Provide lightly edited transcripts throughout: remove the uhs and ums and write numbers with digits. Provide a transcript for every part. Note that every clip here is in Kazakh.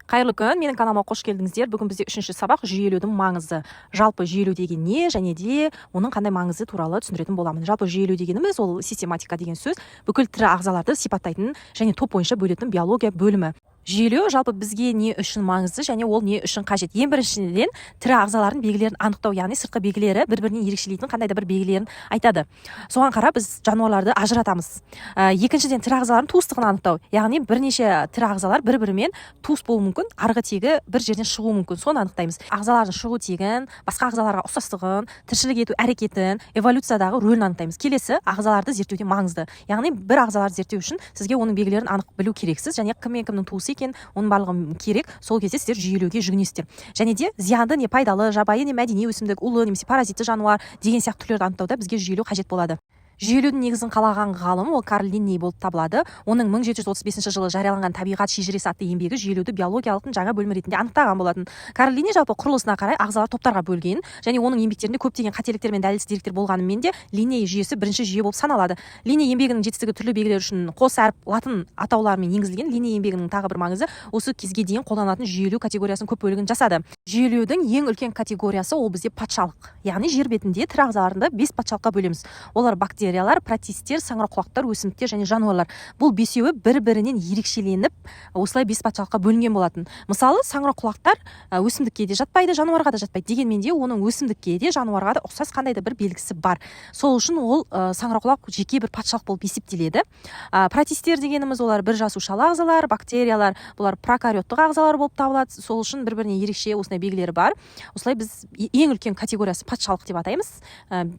Қайырлы күн! Менің каналыма қош келдіңіздер. Бүгін бізде үшінші сабақ: жүйелеудің маңызы. Жалпы, жүйелеу деген не және де оның қандай маңызы туралы түсіндіретін боламын. Жалпы, жүйелеу дегеніміз ол систематика деген сөз, бүкіл тірі ағзаларды сипаттайтын және топ бойынша бөлетін биология бөлімі. Жүйелеу жалпы бізге не үшін маңызды және ол не үшін қажет? Ең біріншіден, тірі ағзалардың белгілерін анықтау, яғни сыртқы белгілері, бір бірінен ерекшелейтін қандай да бір белгілерін айтады. Соған қарап біз жануарларды ажыратамыз. Екіншіден, тірі ағзалардың туыстығын анықтау, яғни бірнеше тірі ағзалар бір бірімен туыс болуы мүмкін, арғы тегі бір жерден шығуы мүмкін, соны анықтаймыз. Ағзалардың шығу тегін, басқа ағзаларға ұқсастығын, тіршілік ету әрекетін, эволюциядағы рөлін анықтаймыз. Келесі, ағзаларды зерттеуде маңызды, яғни бір ағзаларды зерттеу үшін сізге оның белгілерін анық білу керексіз және кім мен кімнің туысы екен, оның барлығы керек. Сол кезде сіздер жүйелеуге жүгінесіздер. Және де зиянды не пайдалы, жабайы не мәдени өсімдік, улы немесе паразитті жануар деген сияқты түрлерді анықтауда бізге жүйелеу қажет болады. Жүйелеудің негізін қалаған ғалым ол Карл Линней болып табылады. Оның 1735 жылы жарияланған «Табиғат шежіресі» атты еңбегі жүйелеуді биологиялықтың жаңа бөлімі ретінде анықтаған болатын. Карл Линней жалпы құрылысына қарай ағзалар топтарға бөлген және оның еңбектерінде көптеген қателіктер мен дәлелсіз деректер болғанымен де, Линней жүйесі бірінші жүйе болып саналады. Линней еңбегінің жетістігі: түрлі белгілер үшін қос әріп латын атауларымен енгізілген. Линней еңбегінің тағы бір маңызы: осы кезге дейін қолданылатын жүйелеу категориясының көп бөлігін жасады. Жүйелеудің ең үлкен категориясы ол бізде патшалық, яғни жер бетінде тірі ағзаларды бес патшалыққа бөлеміз. Олар: бактериялар, протисттер, саңырауқұлақтар, өсімдіктер және жануарлар. Бұл бесеуі бір бірінен ерекшеленіп, осылай бес патшалыққа бөлінген болатын. Мысалы, саңырауқұлақтар өсімдікке де жатпайды, жануарға да жатпайды. Дегенмен де оның өсімдікке де, жануарға да ұқсас қандай да бір белгісі бар. Сол үшін ол саңырауқұлақ жеке бір патшалық болып есептеледі. Протисттер дегеніміз олар бір жасушалы ағзалар. Бактериялар, бұлар прокариоттық ағзалар болып табылады. Сол үшін бір біріне ерекше осындай белгілері бар. Осылай біз ең үлкен категориясы патшалық деп атаймыз.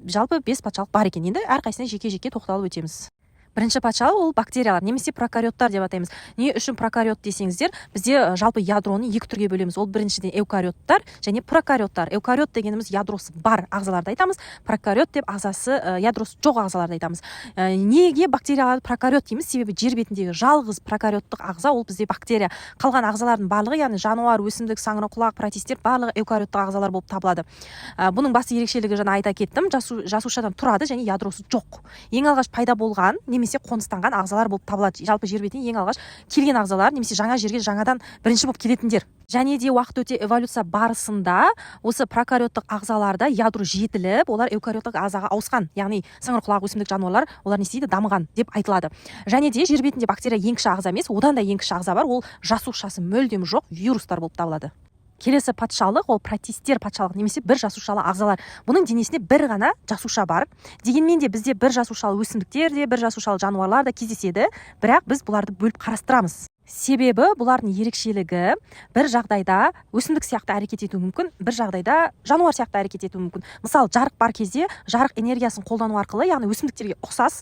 Жалпы бес патшалық бар екен. Енді әрқайсысына жеке жеке тоқталып өтеміз. Бірінші патшалық ол бактериялар немесе прокариоттар деп атаймыз. Не үшін прокариот десеңіздер, бізде жалпы ядроны екі түрге бөлеміз. Ол біріншіден, эукариоттар және прокариоттар. Эукариот дегеніміз ядросы бар ағзаларды айтамыз, прокариот деп ағзасы ядросы жоқ ағзаларды айтамыз. Неге бактерияларды прокариот дейміз? Себебі жер бетіндегі жалғыз прокариоттық ағза ол бізде бактерия. Қалған ағзалардың барлығы, яғни жануар, өсімдік, саңырауқұлақ, протисттер, барлығы эукариоттық ағзалар болып табылады. Бұның басты ерекшелігі, жаңа айта кеттім, жасушадан тұрады және ядросы жоқ. Ең алғаш пайда болған немесе қоныстанған ағзалар болып табылады. Жалпы, жер бетіне ең алғаш келген ағзалар немесе жаңа жерге жаңадан бірінші болып келетіндер. Және де уақыт өте, эволюция барысында осы прокариоттық ағзаларда ядро жетіліп, олар эукариоттық ағзаға ауысқан, яғни саңырауқұлақ, өсімдік, жануарлар, олар не істейді? Дамыған деп айтылады. Және де жер бетінде бактерия ең кіші ағза емес, одан да ең кіші ағза бар. Ол жасушасы мүлдем жоқ вирустар болып табылады. Келесі патшалық ол протисттер патшалығы немесе бір жасушалы ағзалар. Бұның денесінде бір ғана жасуша бар. Дегенмен де бізде бір жасушалы өсімдіктер де, бір жасушалы жануарлар да кездеседі, бірақ біз бұларды бөліп қарастырамыз. Себебі бұлардың ерекшелігі: бір жағдайда өсімдік сияқты әрекет етуі мүмкін, бір жағдайда жануар сияқты әрекет етуі мүмкін. Мысалы, жарық бар кезде жарық энергиясын қолдану арқылы, яғни өсімдіктерге ұқсас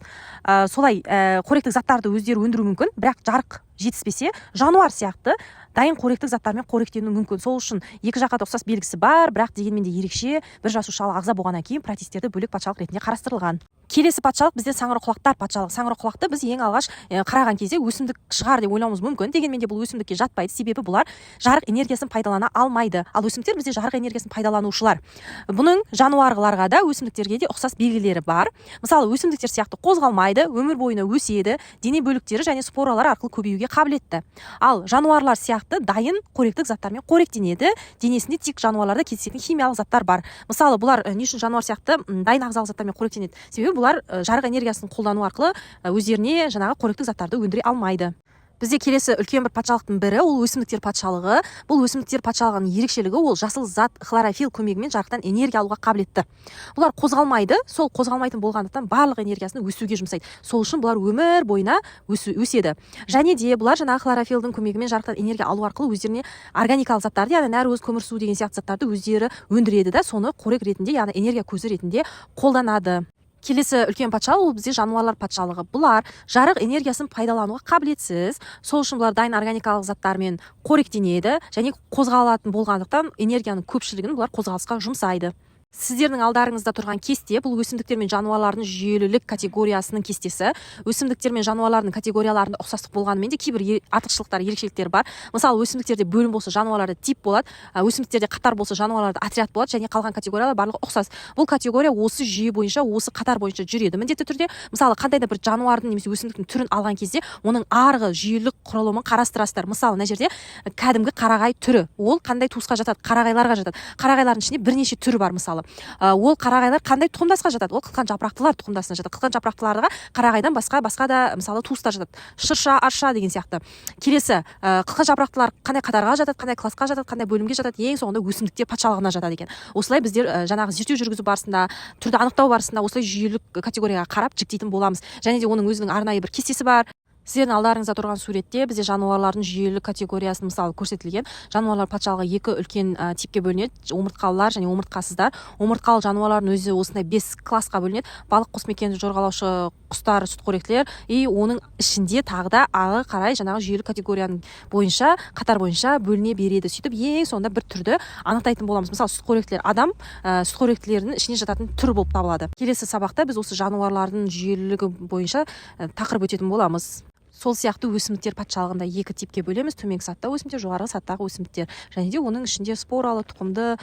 солай қоректік заттарды өздері өндіруі мүмкін, бірақ жарық жетіспесе, жануар сияқты дайын қоректік заттармен қоректенуі мүмкін. Сол үшін екі жаққа да ұқсас белгісі бар, бірақ дегенмен де ерекше бір жасушалы ағза болғаннан кейін протистерді бөлек патшалық ретінде қарастырылған. Келесі патшалық бізде саңырауқұлақтар патшалығы. Саңырауқұлақты біз ең алғаш қараған кезде өсімдік шығар деп ойлауымыз мүмкін. Дегенмен де бұл өсімдікке жатпайды, себебі бұлар жарық энергиясын пайдалана алмайды, ал өсімдіктер бізде жарық энергиясын пайдаланушылар. Бұның жануарларға да, өсімдіктерге де ұқсас белгілері бар. Мысалы, өсімдіктер сияқты қозғалмайды, өмір бойына өседі, дене бөліктері және споралар арқылы көбеюге қабілетті. Ал жануарлар сияқты дайын қоректік заттармен қоректенеді, денесінде тек жануарларда кездесетін химиялық заттар бар. Мысалы, бұлар не үшін жануар сияқты дайын ағзалық заттармен қоректенеді? Себебі бұлар жарық энергиясын қолдану арқылы өздеріне жаңағы қоректік заттарды өндіре алмайды. Бізде келесі үлкен бір патшалықтың бірі ол өсімдіктер патшалығы. Бұл өсімдіктер патшалығының ерекшелігі: ол жасыл зат хлорофилл көмегімен жарықтан энергия алуға қабілетті. Бұлар қозғалмайды. Сол қозғалмайтын болғандықтан, барлық энергиясын өсуге жұмсайды. Сол үшін бұлар өмір бойына өседі. Және де бұлар жаңағы хлорофиллдің көмегімен жарықтан энергия алу арқылы өздеріне органикалық заттарды, яғни нәруыз, көмірсу деген сияқты заттарды өздері өндіреді да, соны қорек ретінде, яғни энергия көзі ретінде қолданады. Келесі үлкен патшалық ол бізде жануарлар патшалығы. Бұлар жарық энергиясын пайдалануға қабілетсіз. Сол үшін бұлар дайын органикалық заттармен қоректенеді және қозғалатын болғандықтан, энергияның көпшілігін бұлар қозғалысқа жұмсайды. Сіздердің алдарыңызда тұрған кесте – бұл өсімдіктер мен жануарлардың жүйелілік категориясының кестесі. Өсімдіктер мен жануарлардың категорияларында ұқсастық болғанымен де, кейбір артықшылықтар, ерекшеліктері бар. Мысалы, өсімдіктерде бөлім болса, жануарларда тип болады, өсімдіктерде қатар болса, жануарларда отряд болады және қалған категориялар барлығы ұқсас. Бұл категория осы жүйе бойынша, осы қатар бойынша жүреді міндетті түрде. Мысалы, қандай да бір жануардың немесе өсімдіктің түрін алған кезде, оның арғы жүйелік құрылымын қарастырасыздар. Мысалы, мына жерде кәдімгі қарағай түрі, ол қандай туысқа жатады? Қарағайларға жатады. Қарағайлардың ішінде бірнеше түрі бар. Мысалы, ол қарағайлар қандай тұқымдасқа жатады? Ол қылқан жапырақтылар тұқымдасына жатады. Қылқан жапырақтыларға қарағайдан басқа да, мысалы, туыстар жатады: шырша, арша деген сияқты. Келесі, қылқан жапырақтылар қандай қатарға жатады, қандай классқа жатады, қандай бөлімге жатады? Ең соңында өсімдіктер патшалығына жатады екен. Осылай біздер жаңағы зерттеу жүргізу барысында, түрді анықтау барысында осылай жүйелік категорияға қарап жіктейтін боламыз. Және де оның өзінің арнайы бір кестесі бар. Сіздердің алдарыңызда тұрған суретте бізде жануарлардың жүйелік категориясы, мысалы, көрсетілген. Жануарлар патшалығы екі үлкен типке бөлінеді: омыртқалылар және омыртқасыздар. Омыртқалы жануарлардың өзі осындай бес классқа бөлінеді: балық, қосмекенді, жорғалаушы құстар, сүтқоректілер. И оның ішінде тағы да ары қарай жаңағы жүйелік категорияның бойынша, қатар бойынша бөліне береді. Сөйтіп, ең соңында бір түрді анықтайтын боламыз. Мысалы, сүтқоректілер адам сүтқоректілердің ішіне жататын түр болып табылады. Келесі сабақта біз осы жануарлардың жүйелілігі бойынша тақырып өтетін боламыз. Сол сияқты өсімдіктер патшалығында екі типке бөлеміз: төменгі сатыдағы өсімдіктер, жоғарғы сатыдағы өсімдіктер. Және де оның ішінде споралы, тұқымды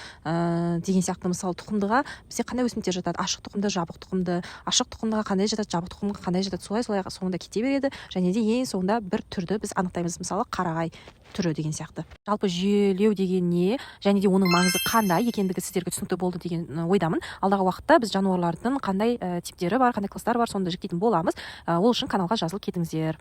деген сияқты. Мысалы, тұқымдыға бізде қандай өсімдіктер жатады? Ашық тұқымды, жабық тұқымды. Ашық тұқымдыға қандай жатады, жабық тұқымға қандай жатады? Солай, солай соңында кете береді. Және де ең соңында бір түрді біз анықтаймыз, мысалы, қарағай түрі деген сияқты. Жалпы, жүйелеу деген не және де оның маңызы қандай екендігі сіздерге түсінікті болды деген ойдамын. Алдағы уақытта біз жануарлардың қандай типтері бар, қандай класстары бар, соны да жіктейтін боламыз. Ол үшін каналға жазылып кетіңіздер.